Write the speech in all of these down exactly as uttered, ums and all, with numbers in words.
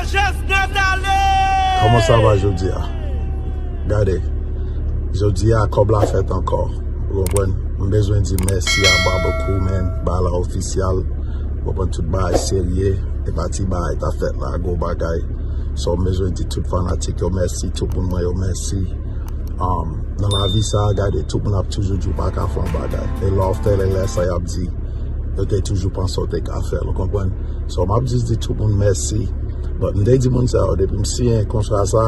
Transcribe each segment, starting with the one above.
Kòman sa va jodi a? Gade, jodi a kòb la fèt ankò. Ou konprann? M bezwen di mèsi a Barbecue, man. Bagay la ofisyal. Ou konprann, tout bagay serye. E pa ti bagay t ap fèt la, gwo bagay. So, m bezwen di tout fanatik yo mèsi, tout moun mwen yo mèsi. Um, nan lavi sa, gade, tout moun ap toujou di w pa ka fè yon bagay. E lè w fè l, e lè sa y ap di, yo te toujou panse w te ka fè l, ou konprann? So, m ap jis di tout moun mèsi. But m te di moun sa yo, depi m siyen kontra sa,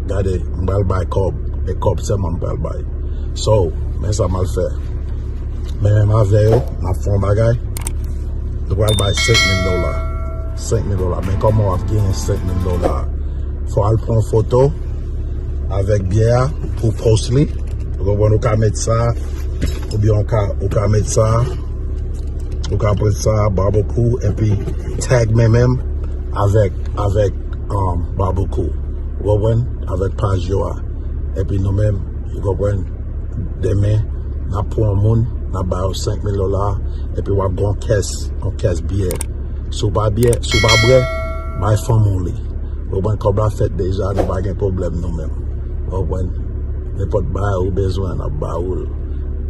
gade, m pral bay kòb. E kòb sèlman m pral bay. So, men sa m al fè. Men menm avè yo, n ap fè yon bagay. Nou pral bay senk mil dola. Senk mil dola. Men kòman w ap genyen senk mil dola? Fò w al pran yon foto avèk byè a pou post li. Ou konprann, ou ka met sa, oubyen ou ka, ou ka met sa, ou ka pran sa, Barbecue, epi tag mwen menm avèk, avèk, um, Barbecue. Ou konprann? Avèk paj yo a. Epi nou menm, ou konprann, demen, n ap pran yon moun, n ap ba yo senk mil dola, epi w ap gen yon kès, yon kès byè. Si w pa byè, si w pa bwè, bay fanmi w li. Ou konprann, kòb la fèt deja, nou pa gen pwoblèm nou menm. Ou konprann? Nenpòt bagay ou bezwen, n ap ba ou l.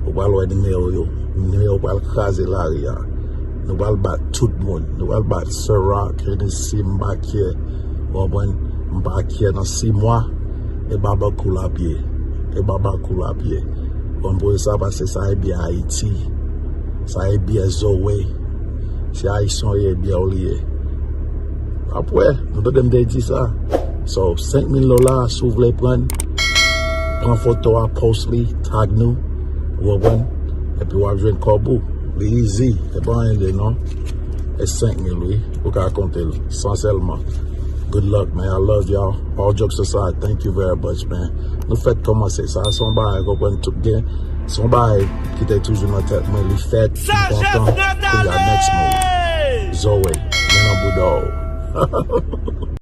Ou pral wè nimewo yo. Nimewo pral kraze lari a. Nou pral bat tout moun. Nou pral bat Ciroc, Hennessy, Mbakyè. Ou konprann? Mbakyè nan sis mwa. E Barbecue l ap ye. E Barbecue l ap ye. Ou konprann, pou sa, paske sa e byè Ayiti. Sa e byè Zoe. Se Ayisyen w ye, byè w li ye. Apre, nou tande m te di sa. So, senk mil dola, si w vle pran, pran foto a, post li, tag nou, ou konprann? Epi w ap jwenn kòb ou. Li easy, e pa anyen de non. E senk mil, wi, ou ka konte l, san sèlman. Good luck, man. I love y'all. All jokes aside, thank you very much, man. Nou fèk kòmanse. Sa se yon bagay, konprann, tout gen. Se yon bagay ki te toujou nan tèt mwen, li fèt, m kontan. Kounye a, next move. Zoe, men nan bouda w.